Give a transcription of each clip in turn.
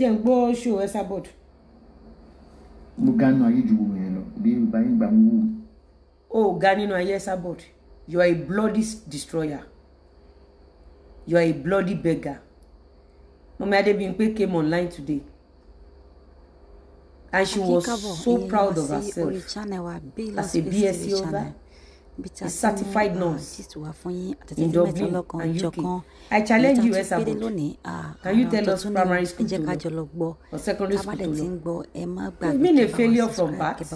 Jẹ́ ń gbọ́ show Esabod. Mo ganu ayé ju gbogbo yẹn lọ bí Yorùbá yín gbà ń wò. O ga nínú ayé, Esabod. You are a bloody destroyer, you are a bloody beggar. Mummy Adébímpé came online today and she was so proud of herself as a BSc holder, a certified nurse in Dublin and UK. I challenge you, Esabod. Can you tell us primary school to lọ or secondary school to lọ? You've been a failure from birth.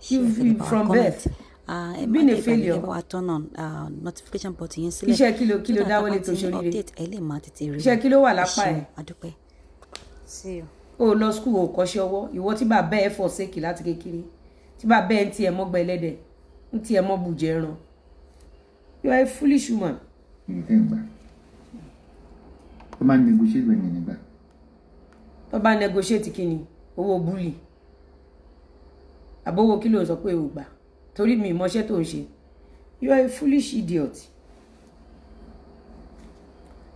You've from birth been a failure. Iṣẹ́ kí ló dáwọ́lé tó ṣoríire? Iṣẹ́ kí ló wà lápá ẹ̀? O lọ school, o kọ́ṣẹ́ ọwọ́. Ìwọ tí bàbá ẹ̀ forsake láti kékeré, tí bàbá ẹ̀ ń tiẹ̀ mọ́gbà ẹlẹ́dẹ̀, ń tiẹ̀ mọ́ bùjẹ́ ẹran. You are a foolish woman. Èyí tẹ́ ń gbà ó máa ń negotiate with mi nígbà. Tó bá negotiate, kí ni? Owó bully àbówó kí ló ń sọ pé o gbà? Torí mi ìmọ̀ṣẹ́ tó ń ṣe. You are a foolish idiot.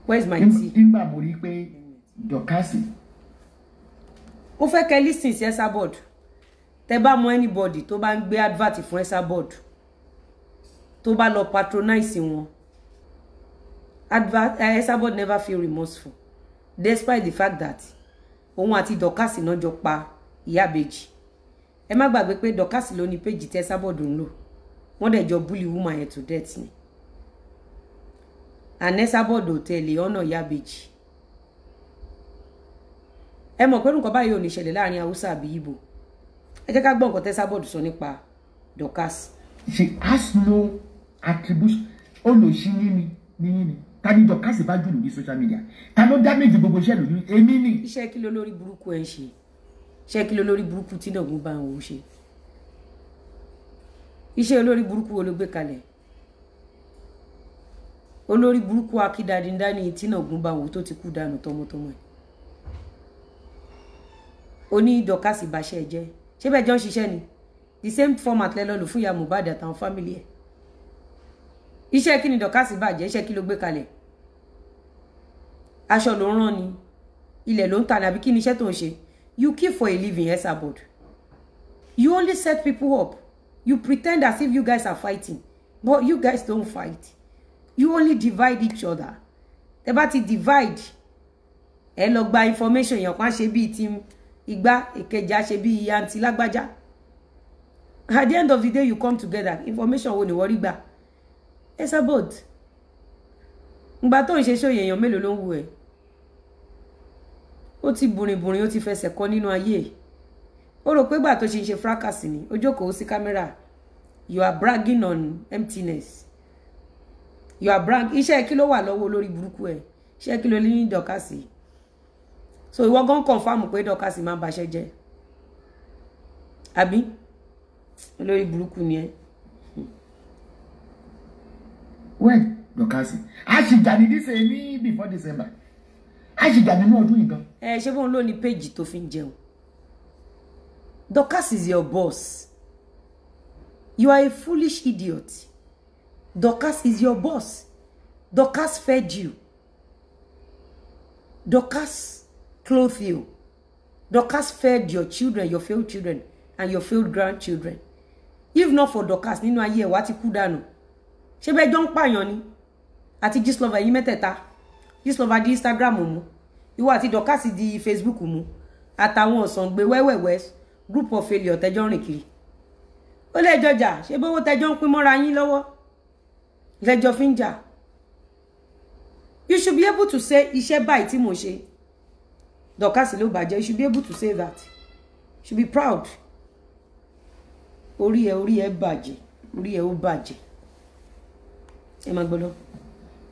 Where is my tea? Nígbà mo rí pé Dorcas Ó fẹ́ kẹ́ listen sí Esabod. Tẹ́ bá mọ anybody tó bá ń gbé advert fún Esabod, tó bá lọ patronize wọn advert, Esabod never feel remorseful despite the fact that òun àti Dorcas náà jọ pa ìyá ìbejì. Ẹ má gbàgbé pé Dorcas ló ní page tí Esabod ń lò. Wọ́n dẹ̀ jọ bully woman yẹn to death ni, and Esabod ò tẹ̀lé ọ̀nà ìyá ìbejì. Ẹ mọ̀ pé nǹkan báyìí ò ní ṣẹlẹ̀ láàrin Haúsá àbí Ìgbò. Ẹ jẹ́ ká gbọ́ nǹkan tẹ́sàbọ̀dù sọ nípa Dorcas. She has no attribution. Olùsí ní ni ta ni Dorcas bá jù lórí social media? Ta ló damage gbogbo iṣẹ́ lórí? Èmi ni. Iṣẹ́ kí ló lórí burúkú ẹ̀ ń ṣe? Iṣẹ́ kí ló lórí burúkú tí Nàgún bá ń wò ṣe? Iṣẹ́ olórí burúkú wo ló gbé kalẹ̀? Olórí burúkú akídadindání tí Nàgún bá wò tó ti kú dànù tọmọtọmọ ẹ̀. Oní Dorcas ìbáṣẹ jẹ́. Ṣé bẹ́ẹ̀ jọ ń ṣiṣẹ́ ni? The same format lẹ́ lọ lò fún ìyá Mohbad àtàwọn family ẹ̀. Iṣẹ́ kí ni Dorcas bàjẹ́? Iṣẹ́ kí ló gbé kalẹ̀? Aṣọ ló ń rán ni? Ilẹ̀ ló ń tà ní? Àbí kí ni iṣẹ́ tó ń ṣe? You kill for a living, Esabod. You only set people up. You pretend as if you guys are fighting, but you guys don't fight. You only divide each other. Tẹ́ bá ti divide, ẹ lọ gba information yẹn kan, ṣe bíi team ìgbà ìkẹjà, ṣe bíi àǹtí lágbájá. At the end of the day, you come together. Information wo ni wọ́n rí gbà? Esabod, ngbà tó ń ṣe ṣòye, èèyàn mélòó ló ń wù ẹ́? Ó ti bùrìnbùrìn, ó ti fẹsẹ̀ kọ́ nínú ayé ẹ̀. Ó rò pé gbà tó ṣe ń ṣe fracas ni. Ó jókòó sí camera, you are bragging on emptiness. You are brag. Iṣẹ́ kí ló wà lọ́wọ́ olórí burúkú ẹ̀? Iṣẹ́ kí ló ní Dorcas? So ìwọ gan confirm pé Dorcas máa ń baṣẹ́ jẹ́, àbí? Olórí burúkú ni ẹ. Well, Dorcas a sì jà ní dísè ní before December, a sì jà nínú ọdún yìí gan. Ẹ ṣé bóun ló ní page tó fi ń jẹun? Dorcas is your boss. You are a foolish idiot. Dorcas is your boss. Dorcas fed you, Dorcas clothed you, Dorcas fed your children, your failed children and your failed grandchildren. If not for Dorcas nínú ayé ẹ̀, wá ti kú dànù. Ṣé bẹ́ẹ̀ jọ ń pààyàn ni àti Gistlover? Ẹ̀yin mẹ́tẹ̀ẹ̀ta, Gistlover di Instagram mú, ìwọ àti Dorcas di Facebook mú, àtàwọn ọ̀sángbé wẹ́wẹ̀wẹ́, group of failure tẹjọ́ rìn kiri. Ó lè jọjà. Ṣé bówó tẹjọ́ ń pín mọ́ra yín lọ́wọ́ lẹ́jọ́ fi ń jà? You should be able to say, "Iṣẹ́ báyìí tí mo ṣe, Dorcas ló bàjẹ́." You should be able to say that. You should be proud. Orí ẹ bàjẹ́, orí ẹ ó bàjẹ́. Ẹ máa gbọ́dọ̀.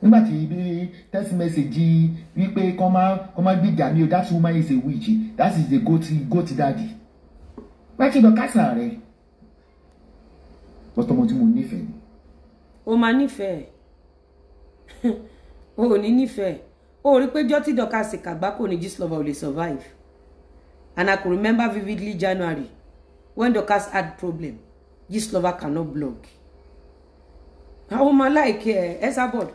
Nígbà tí bí text message wípé kọ́ máa gbìjà mi o, that woman is a witch, that is the goat daddy láti Dorcas rẹ̀ bọ́tọ́mọ tí mo nífẹ̀ẹ́ ni. O máa nífẹ̀ẹ́, o ò ní nífẹ̀ẹ́. O rí pé jọ́ tí Dorcas kàgbákò ní Gistlover ò lè survive. And I could remember vividly January when Dorcas had problem, Gistlover cannot blog. Àwọn ọmọ like ẹ, Esabod.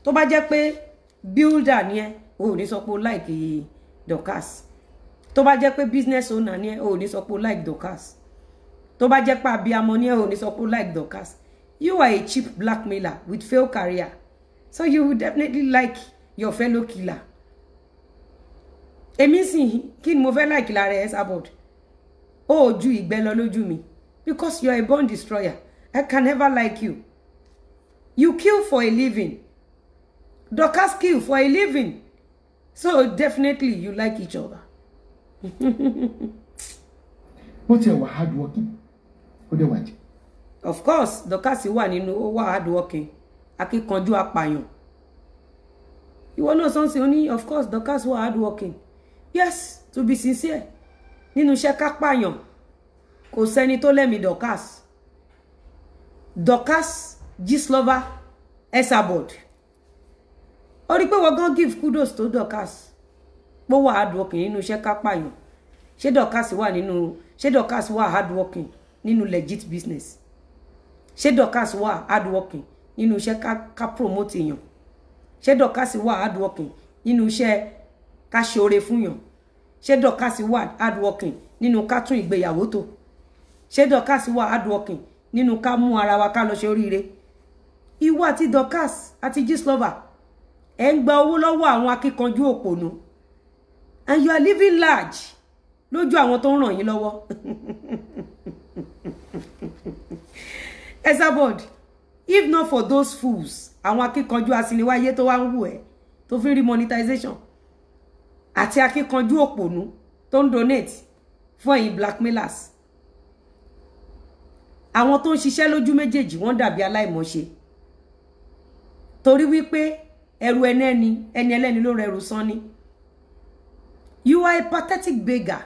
Tó bá jẹ́ pé builder ni ẹ, o ò ní sọ pé o like. Dorcas. Tó bá jẹ́ pé business owner ni ẹ, ò ní sọ pé o like Dorcas. Tó bá jẹ́ pé abiyamọ ni ẹ, ò ní sọ pé o like Dorcas. You are a cheap blackmailer with failed career, so you will definitely like your fellow killer. Èmi sì, kí ni mo fẹ́ like lára ẹ, Esabod? Ó ju ìgbẹ́ lọ lójú mi, because you are a born destroyer. I can never like you. You kill for a living. Dorcas kill for a living, so definitely you like each other. Bó tiẹ̀ wà hard working, ó dẹ̀ wà jẹ́. Of course, Dorcas wà nínú, ó wà hard working, akíkanjú apààyàn. Ìwọ náà sọ́nsìn, ó ní of course Dorcas wà hard working. Yes, to be sincere, nínú iṣẹ́ ká pààyàn, kò sẹ́ni tó lẹ́mìí Dorcas. Dorcas, Gistlover, Esabod, ó rí pé wọ́n gan give kudos to Dorcas pé ó wà hard working nínú iṣẹ́ ká pààyàn. Ṣé Dorcas wà nínú, ṣé Dorcas wà hard working nínú legit business? Ṣé Dorcas wà hard working nínú iṣẹ́ ká promote èèyàn? Ṣé Dorcas wà hard working nínú iṣẹ́ ká ṣoore fún yàn? Ṣé Dorcas wà hard working nínú ká tún ìgbéyàwó tò? Ṣé Dorcas wà hard working nínú ká mú ara wa ká lọ ṣe oríire? Ìwọ àti Dorcas àti Gistlover, ẹ ń gba owó lọ́wọ́ àwọn akíkanjú òpònú, and you are living large lójú àwọn tó ń ràn yín lọ́wọ́. Esabod, if not for those fools, àwọn akíkanjú asiniwáyé tó wá ń wù ẹ́ tó fi ń rí monetization, àti akíkanjú òpònú tó ń donate fún ẹ̀yin blackmailers, àwọn tó ń ṣiṣẹ́ lójú méjèèjì, wọ́n dàbí aláìmọ̀ṣe, torí wípé ẹrù ẹnẹ́ni, ẹni ẹlẹ́ni ló rẹrù sanni. You are a pathetic beggar,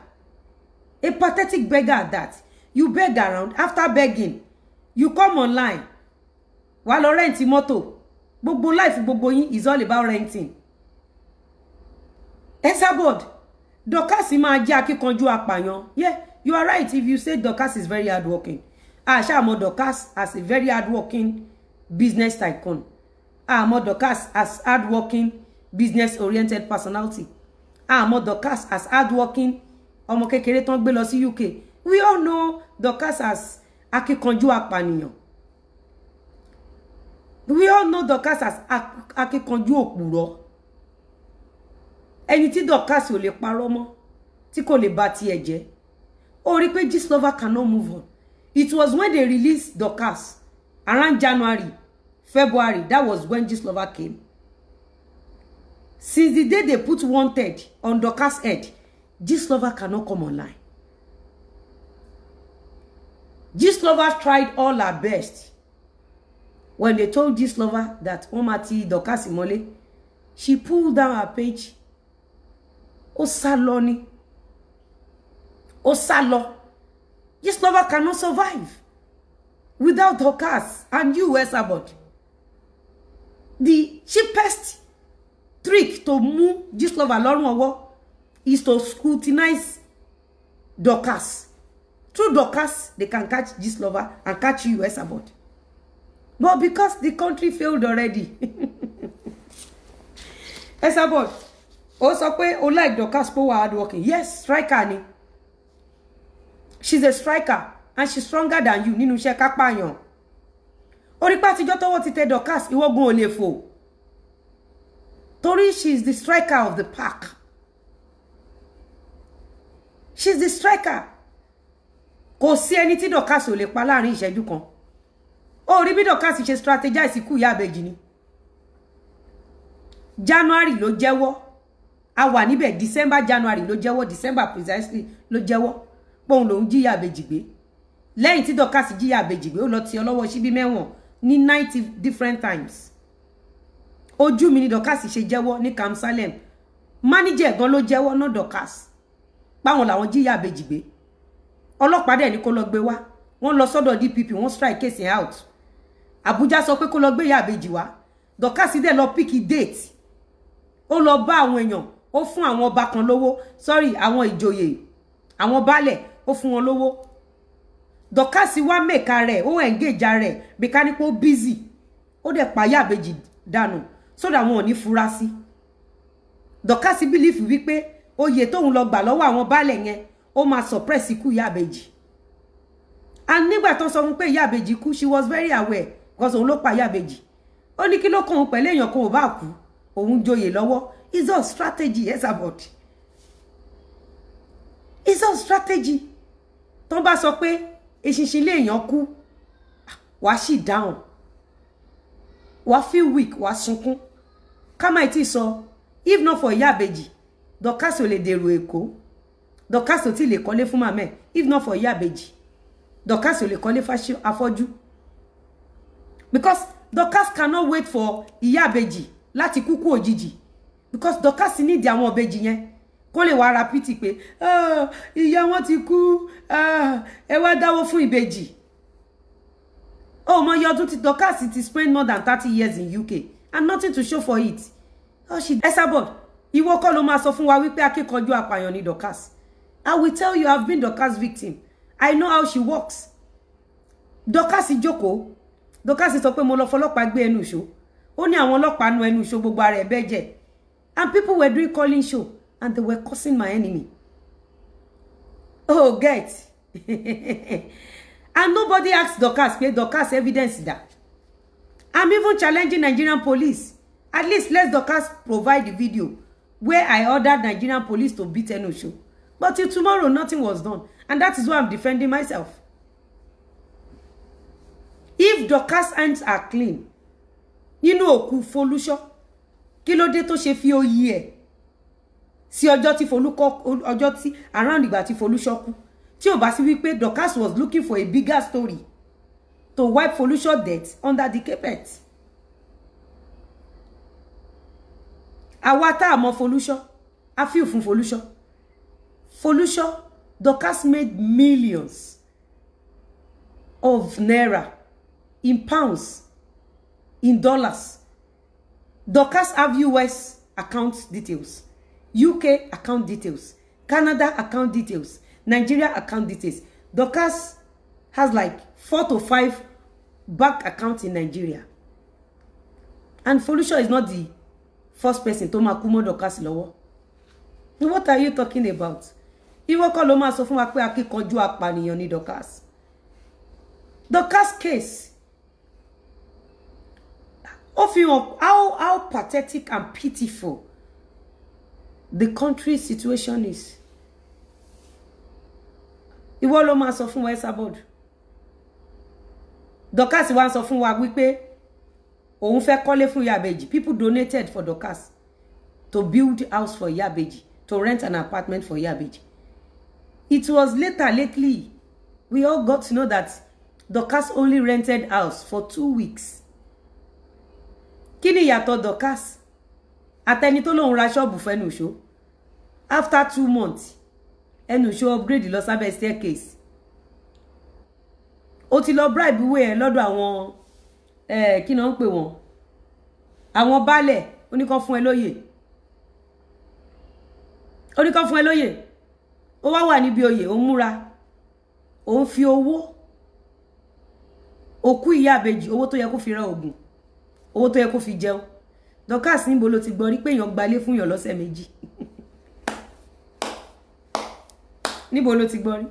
a pathetic beggar at that. You beg around. After begging, you come online, wàá lọ rent mọ́tò. Gbogbo life gbogbo yín is all about renting. Esabod, Dorcas máa jẹ́ akíkanjú apàyàn. Yeah, you are right if you say Dorcas is very hardworking. Àṣà Dorcas as a very hardworking business tycoon, àmọ́ Dorcas as hardworking business oriented personality, àmọ́ Dorcas as hardworking ọmọ kékeré tán gbé lọ sí UK. We all know Dorcas as akíkanjú apànìyàn. We all know Dorcas as akíkanjú òpùrọ́. Ẹni tí Dorcas ò lè parọ́ mọ́, tí kò lè bà tiẹ̀ jẹ́. Ó rí pé Gistlover cannot move on. It was when they released Dorcas around January, February, that was when Gistlover came. Since the day they put wanted on Dorcas' head, Gistlover cannot come online. Gistlover tried all her best. When they told Gistlover that wọ́n máa ti Dorcas mọ́lé, she pulled down her page. Ó sá lọ ni. Ó sá lọ. Gistlover cannot survive without Dorcas and you, Esabod. The cheapest trick to mú Gistlover lọ́rùn ọwọ́ is to scrutinize Dorcas. Through Dorcas, they can catch Gistlover and catch you, Esabod. But because the country failed already. Esabod, ó sọ pé o like Dorcas pé ó wà hardworking. Yes, striker ni. She's a striker and she's stronger than you nínú iṣẹ́ kápáyàn. Orí pé àtijọ́ tọwọ́ ti tẹ Dorcas, ìwọ́gun ò lè fò. Torí she is the striker of the pack. She's the striker. Kò sí ẹni tí Dorcas ò lè pa láàrin ìṣẹ́jú kan. Ó rí bí Dorcas ṣe strategize ikú ìyá àbèjì ni. January ló jẹ́wọ́. A wà níbẹ̀ December, January ló jẹ́wọ́, December precisely ló jẹ́wọ́ pé òun lòún jí ìyá àbèjì gbé. Lẹ́yìn tí Dorcas jí ìyá àbèjì gbé, ó lọ ti ọlọ́wọ́ síbí mẹ́wọ̀n ní 90 different times. Ojú mi ni Dorcas ṣe jẹ́wọ́ ní Kamsalem. Manager gan ló jẹ́wọ́ náà, Dorcas, páwọn làwọn jí ìyá àbèjì gbé. Ọlọ́pàá dẹ̀ ní kó lọ gbé wá. Wọ́n lọ sọ́dọ̀ DPP, wọ́n strike case yẹn out. Abuja sọ pé kó lọ gbé ìyá àbèjì wá. Dorcas dẹ̀ lọ pick date. Ó lọ bá àwọn èèyàn, ó fún àwọn ọba kan lówó, sorry, àwọn ìjòyè, àwọn baálẹ̀, ó fún wọn lówó. Dorcas wá mẹ́ka rẹ̀, ó engage rẹ̀ bí ká ní pé ó busy. Ó dẹ̀ pa ìyá àbèjì dànù so that wọn ò ní fura sí. Dorcas believe wípé Oyè tóun lọ gbà lọ́wọ́ àwọn baálẹ̀ yẹn, ó máa suppress ikú ìyá àbèjì. And nígbà tó sọ fún pé ìyá àbèjì kú, she was very aware because òun ló pa ìyá àbèjì. Ó ní kí ló kàn òun pẹ̀lú èèyàn kan ò bá kú, òun joyè lọ́wọ́. It's all strategy, yes, about it's all strategy. Tó bá sọ pé eṣinṣin léèyàn kú, wàá sì dáhùn, wàá feel weak, wàá sunkún. Ká má tí sọ, if not for ìyá àbèjì, Dorcas ò lè dèrò Èkó. Dorcas ò tí lè kọ́lé fún màmá ẹ̀. If not for ìyá àbèjì, Dorcas ò lè kọ́lé afọ́jú, because Dorcas cannot wait for ìyá àbèjì láti kúkú òjijì, because Dorcas nídìí àwọn ìbejì yẹn kó lè wá ra pity pé ìyá wọn ti kú, ẹ wá dáwó fún ìbejì. Ó mọ iye ọdún tí Dorcas ti spend, more than 30 years in UK and nothing to show for it. Oh, she Esabod, ìwọ kọ́ ló máa sọ fún wa wípé akíkanjú apààyàn ni Dorcas. I will tell you, I've been Dorcas victim. I know how she works. Dorcas jókòó, Dorcas sọ pé mo lọ fọlọ́pàá gbé ẹnu ìṣó. Ó ní àwọn ọlọ́pàá nu ẹnu ìṣó, gbogbo ara ẹ̀ bẹ́ẹ̀ jẹ́, and people were doing calling show and they were cursing my enemy. Oh, get and nobody asked Dorcas pé, "Dorcas, evidence dà?" I'm even challenging Nigerian police. At least let Dorcas provide the video where I ordered Nigerian police to beat Enusho. But till tomorrow, nothing was done, and that is why I'm defending myself. If Dorcas hands are clean nínú òkú Folúṣọ́, kí ló dé tó ṣe fi oyè ẹ̀ sí ọjọ́ tí Folúkọ́, ọjọ́ tí around ìgbà tí Folúṣọ́ kú, tí ò bá sí wípé Dorcas was looking for a bigger story to wipe Folúṣọ́ death under the carpet? Àwa tá a mọ Folúṣọ́, a feel fún Folúṣọ́. Folúṣọ́, Dorcas made millions of naira, in pounds, in dollars. Dorcas have US account details, UK account details, Canada account details, Nigeria account details. Dorcas has like four to five bank accounts in Nigeria. And Folusho is not the first person tó máa kú mọ́ Dorcas lọ́wọ́. What are you talking about? Ìwọ kọ́ ló máa sọ fún wa pé akíkanjú apànìyàn ni Dorcas. Dorcas case, ó fi hàn how pathetic and pitiful the country situation is. Ìwọ ló máa sọ fún wa, Esabod. Dorcas wá ń sọ fún wa wípé òun fẹ́ kọ́lé fún Ìyá Ìbejì. People donated for Dorcas to build house for Ìyá Ìbejì, to rent an apartment for Ìyá Ìbejì. It was later, lately, we all got to know that Dorcas only rented house for 2 weeks. Kí ni ìyàtọ̀ Dorcas àtẹni tó lóun ra ṣọ́ọ̀bù fẹ́nu ìṣó? After 2 months, ẹnu ìṣó upgrade lọ sábẹ́ staircase. Ó ti lọ bribe way ẹ lọ́dọ̀ àwọn, kí náà ń pè wọ́n, àwọn baálẹ̀. Ó ní kán fún ẹ lóyè, ó ní kán fún ẹ lóyè. Ó wá wà níbi oyè, ó múra, ó ń fi owó òkú ìyá àbèjì, owó tó yẹ kó fi ra oògùn, owó tó yẹ kó fi jẹun. Dorcas, níbo ló ti gbọ́ rí pé èèyàn gbalé fún yàn lọ́sẹ̀ 2? Níbo ló ti gbọ́ rí?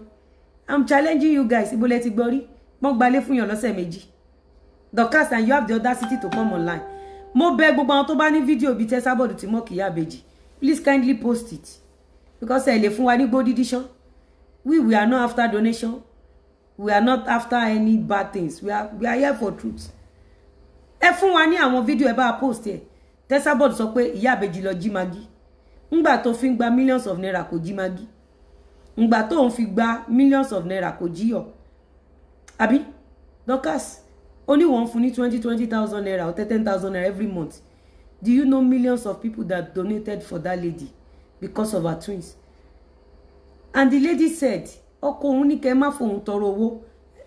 I'm challenging you guys. Ibo lẹ ti gbọ́ rí wọ́n gbalé fún yàn lọ́sẹ̀ 2? Dorcas, and you have the audacity to come online. Mo bẹ̀ gbogbo àwọn tó bá ní fídíò bíi tẹ́sábọ̀dù tí mọ́ kìí àbèjì, please kindly post it, because ẹ lè fún wa ní gbódídí ṣán. We are not after donation. We are not after any bad things. We are here for truth. Ẹ fún wa ní àwọn fídíò, ẹ bá post ẹ. Tẹ́sábọ̀dù sọ pé ìyá àbèjì lọ jí Maggi. Ńgbà tó fi ń gba millions of naira, kò jí Maggi. Ńgbà tó ń fi gba millions of naira, kò jíyọ̀. Àbí Dorcas, ó ní wọ́n fún ní twenty twenty thousand naira or 10,000 naira every month. Do you know millions of people that donated for that lady because of her twins? And the lady said ọkọ òun ní kẹ́ má fòun tọrọ owó.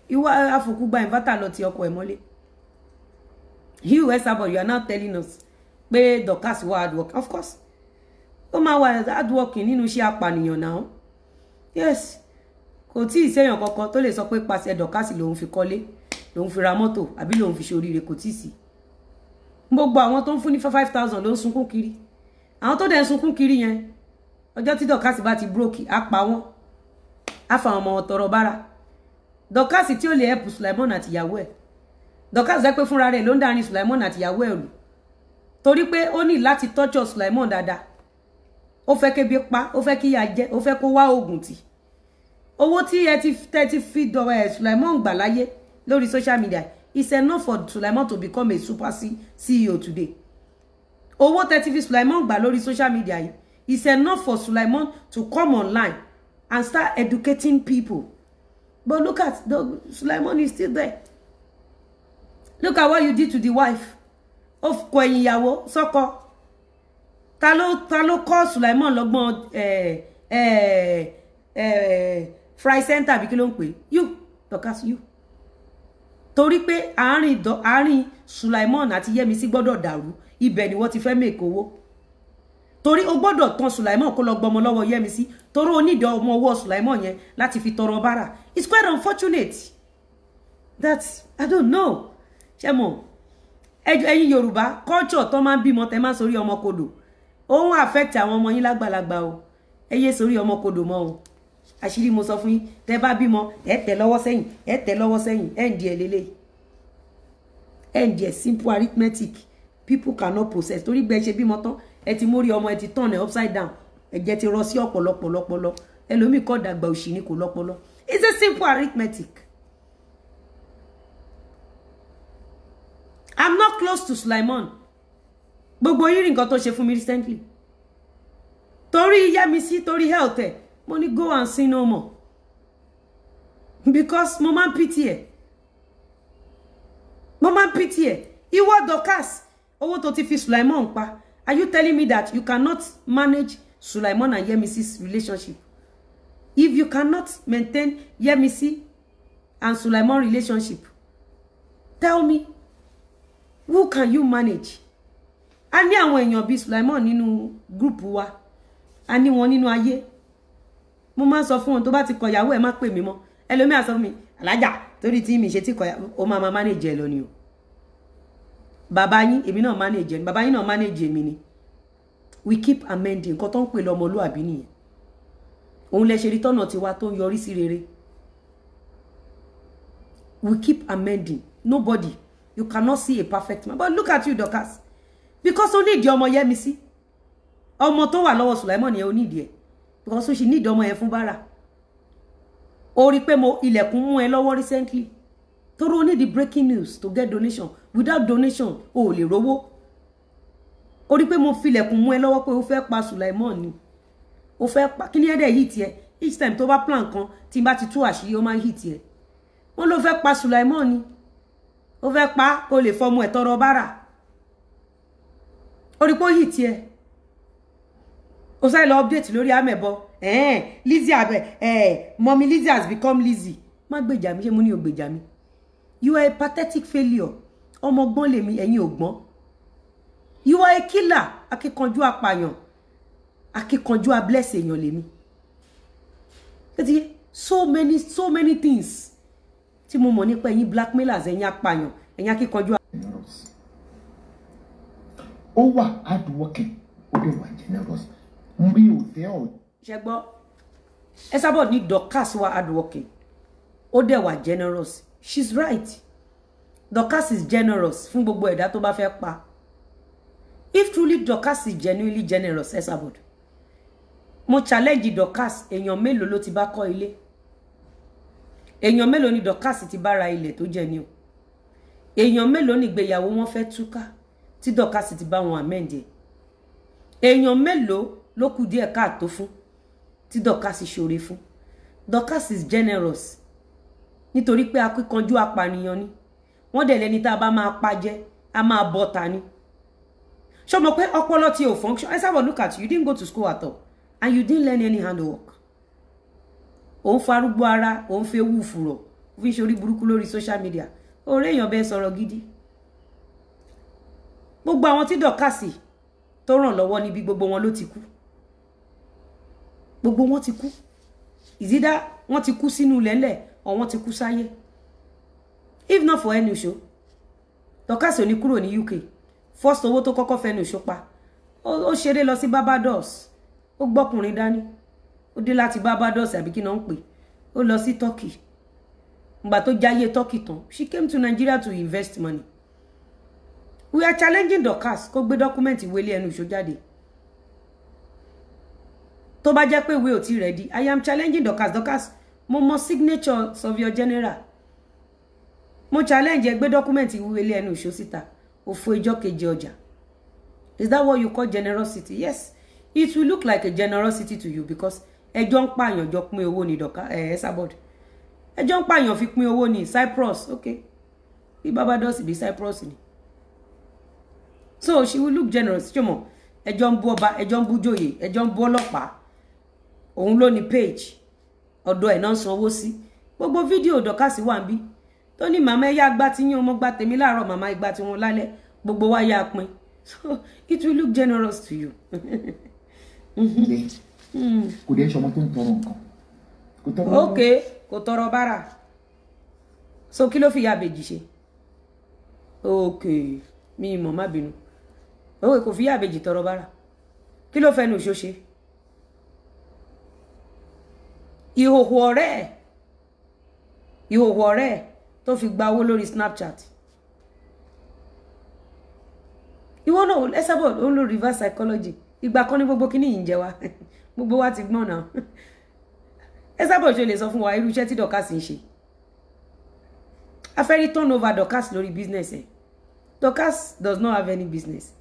Ìwà àfòkù gba inverter lọ ti ọkọ ẹ̀ mọ́lé. You, Esabod, you are now telling us pé Dorcas wà hard work. Of course ó máa wà hard working nínú iṣẹ́ apànìyàn náà. Yes, kò tí ì séèyàn kankan tó lè sọ pé pàṣẹ Dorcas lòun fi kọ́lé, lòun fi ra mọ́tò, àbí lòun fi ṣoríire. Kò tí ì sí. Gbogbo àwọn tó ń fún ní 5,000 ló ń sunkún kiri. Àwọn tó dẹ̀ ń sunkún kiri yẹn, Ọjọ́ tí Dorcas bá ti broke, á pa wọ́n, á fa àwọn ọmọ wọn tọrọ bára. Dorcas tí ó lè help Sulaimon àtìyàwó ẹ̀, Dorcas jẹ́ pé fúnra rẹ̀ ló ń darin Sulaimon àtìyàwó ẹ̀ rù, torí pé ó ní láti torture Sulaimon dáadáa. Ó fẹ́ kébi pa, ó fẹ́ kíyà jẹ, ó fẹ́ kó wá oògùn tì. Owó tí ẹ ti tẹ́ ti fi dọ̀ ẹ̀ Sulaimon gbà láyé lórí social media is enough for Sulaimon to become a super CEO today. Owó tẹ́ ti fi Sulaimon gbà lórí social media yìí is enough for Sulaimon to come online and start educating people. But look at the Sulaimon is still there. Look at what you did to the wife. Ó kọ ẹ̀yìn ìyàwó sọ́kọ. Ta ló kọ́ Sulaimon lọ́gbọ́n ẹ̀ ẹ̀ ẹ̀ fry center bí? Kí ló ń pè? You, Dorcas, you. Torí pé àárín Sulaimon àti Yẹ́misí gbọ́dọ̀ dàrú, ibẹ̀ ni wọ́n ti fẹ́ make owó, torí o gbọ́dọ̀ tán Sulaimon kó lọ gbọmọ lọ́wọ́ Yẹ́misí, torí o nídìí ọmọ ọwọ́ Sulaimon yẹn láti fi tọrọ bára. It's quite unfortunate that, I don't know, ṣé mo ẹ̀yin Yorùbá culture tó máa ń bímọ, tẹ máa ń sórí ọmọ kodò, ó ń affect àwọn ọmọ yín lágbàlagbà o. Ẹ yé sórí ọmọ kodò mọ́ o. Àṣírí mo sọ fún yín. Tẹ bá bímọ, ẹ tẹ lọ́wọ́ sẹ́yìn, ẹ tẹ lọ́wọ́ sẹ́yìn, ẹ ń di ẹ lélẹ̀, ẹ ń di ẹ. Simple arithmetic people cannot process, torí gbẹ ṣe bímọ tán, ẹ ti mórí ọmọ, ẹ ti turn ẹ upside down, ẹ̀jẹ̀ ti rọ sí ọ̀pọ̀lọpọ̀ lọ́pọlọ. Ẹlòmíì kọ́ dàgbà òṣì ni, kò lọ́pọlọ. It's a simple arithmetic. I'm not close to Sulaimon. Gbogbo yín rí nǹkan tó ṣe fún mi recently torí Yẹ́misí, torí health ẹ̀. Mo ní go and sin no more, because mo máa ń pity ẹ̀, mo máa ń pity ẹ̀. Ìwọ Dorcas, owó tó ti fi Sulaimon pa, are you telling me that you cannot manage Sulaimon and Yemisi's relationship? If you cannot maintain Yemisi and Sulaimon relationship, tell me, who can you manage? A ní àwọn èèyàn bíi Sulaimon nínú group wa, a ní wọn nínú ayé. Mo máa ń sọ fún wọn, tó bá ti kọyàwó ẹ, má pè mí mọ́. Ẹlòmíà sọ fún mi, alájà, torí tí mi ṣe tí kọyà, ó máa máa manage ẹ lọ ni o. Bàbá yín, èmi náà manage ẹ, bàbá yín náà manage èmi ni. We keep amending. Nǹkan tó ń pè lọ́mọlúàbí nìyẹn. Òun lẹ ṣe rí tọ́nà tiwa tó ń yọrí sí rere. We keep amending. Nobody, you cannot see a perfect man. But look at you, Dorcas, because ó nídìí ọmọ Yẹ́misí, ọmọ tó wà lọ́wọ́ Sùláìmọ̀ nìyẹn. Ó nídìí ẹ̀ because ó ṣì nídìí ọmọ yẹn fún bára. Ó rí pé mo ilẹ̀kùn mú ẹ lọ́wọ́ recently, torí ó nídìí breaking news to get donation. Without donation, o ò lè rówó. Ó rí pé mo filẹ̀kùn mú ẹ lọ́wọ́ pé ó fẹ́ pa Sùláìmọ̀ ni, ó fẹ́ pa kí ni ẹ̀dẹ̀ yìí tiẹ̀. Each time tó bá plan kan, tí n bá ti tú àṣírí, ó máa ń hit ẹ̀. Wọ́n ló fẹ́ pa Sùláìmọ̀ ni, ó fẹ́ pa kó lè fọmọ ẹ̀ tọrọ bára. Ó rí pé ó hit ẹ̀, ó sáré lọ update lórí amẹ̀bọ. Lizzy abẹ mummy Lizzy has become Lizzy. Má gbèjà mi. Ṣé mo ní o gbèjà mi? You are a pathetic failure. Ọmọ gbọ́n lèmi, ẹ̀yin ò gbọ́n. You are a killer. Akíkanjú apààyàn, akíkanjú abless èèyàn lèmi. So many, so many things tí mo mọ̀ nípa ẹ̀yin blackmailers, ẹ̀yin apààyàn, ẹ̀yin akíkanjú. Generous, ó wà hardworking, ó dẹ̀ wà generous. Mi ò fẹ́ ọ̀. Ṣe gbọ́, Esabod ní Dorcas wà hardworking, ó dẹ̀ wà generous. She's right. Dorcas is generous fún gbogbo ẹ̀dá tó bá fẹ́ pa. If truly Dorcas is genuinely generous, Esabod, mo challenge Dorcas, èèyàn mélòó ló ti bá kọ́ ilé? Èèyàn mélòó ni Dorcas ti bá ra ilẹ̀ tó jẹ́ ni o? Èèyàn mélòó ni ìgbéyàwó wọn fẹ́ túká tí Dorcas ti bá wọn amend ẹ̀? Èèyàn mélòó ló kù díẹ̀ káàtó fún tí Dorcas ṣoore fún? Dorcas is generous nítorí pé akíkanjú apànìyàn ni wọ́n dẹ̀. Lẹ́ni tá a bá máa pa jẹ́, a máa bọ́ ta ni. Ṣé o mọ̀ pé ọpọlọ tí ò function? Esabod, look at you. You didn't go to school at all and you didn't learn any handwork. Òun farúgbó ara, òun fi ewu fùrọ̀, fi ń ṣorí burúkú lórí social media. Orí èèyàn bẹ́ẹ̀ sọ̀rọ̀ gidi. Gbogbo àwọn tí Dorcas tó ràn lọ́wọ́ níbi, gbogbo wọn ló ti kú. Gbogbo wọn ti kú. Ìzídá wọ́n ti kú sínú lẹ́lẹ̀ or wọ́n ti kú sáyé. If not for ẹnu ìṣó, Dorcas ò ní kúrò ní UK. First owó tó kọ́kọ́ fẹ́nu ìṣó pa, ó ṣeré lọ sí Barbados. Ó gbọ́kùnrin dání, ó dé láti Barbados àbí kí náà ń pè, ó lọ sí Turkey. Ìgbà tó jáyé Turkey tán, she came to Nigeria to invest money. We are challenging Dorcas kó gbé document ìwé ẹnu ìṣó jáde. Tó bá jẹ́ pé ìwé ò tí ready, I am challenging Dorcas. Dorcas, mo mọ signature Surveyor General. Mo challenge ẹ, gbé document ìwé ẹnu ìṣó síta. Òfò ìjọ kejì ọjà. Is that what you call generosity? Yes, it will look like a generosity to you because ẹjọ́ ń pààyàn jọ pín owó ní Dorcas ẹ̀ Esabod. Ẹjọ́ ń pààyàn fi pín owó ní Cyprus. Okay, bí Barbados bí Cyprus ni. So she will look generous. Ṣé mo ẹjọ́ ń bú ọba, ẹjọ́ ń bú joyè, ẹjọ́ ń bú ọlọ́pàá. Òun ló ní page, ọ̀dọ̀ ẹ̀ náà ń sanwó sí. Gbogbo fídíò Dorcas wà ń bí tó ní màmá ẹ̀yà gbá tí yín, ọmọ gbá tèmi láàárọ̀, màmá ìgbà tí wọn lálẹ́, gbogbo wa yá pín. So it will look generous to you. Ilé kò dé ṣọmọ tó ń tọrọ nǹkan, kò tọrọ. Ok, kò tọrọ bára. So kí ló fi ìyá àbèjì ṣe? Ok, mi mọ̀, má bínú. Ok, kò fi ìyá àbèjì tọrọ bára. Kí ló fẹnu ìṣó ṣe? Ìhòhò ọ̀rẹ́ ẹ̀, ìhòhò ọ̀rẹ́ ẹ̀ tó fi gba owó lórí Snapchat. Ìwọ náà, Esabod, ó ń lo reverse psychology. Ìgbà kan ní gbogbo kíní yìí ń jẹ wá, gbogbo wa ti gbọ́n náà. Esabod, ṣe lè sọ fún wa irú iṣẹ́ tí Dorcas ń ṣe? A fẹ́ rí turnover Dorcas lórí business ẹ̀. Dorcas does not have any business.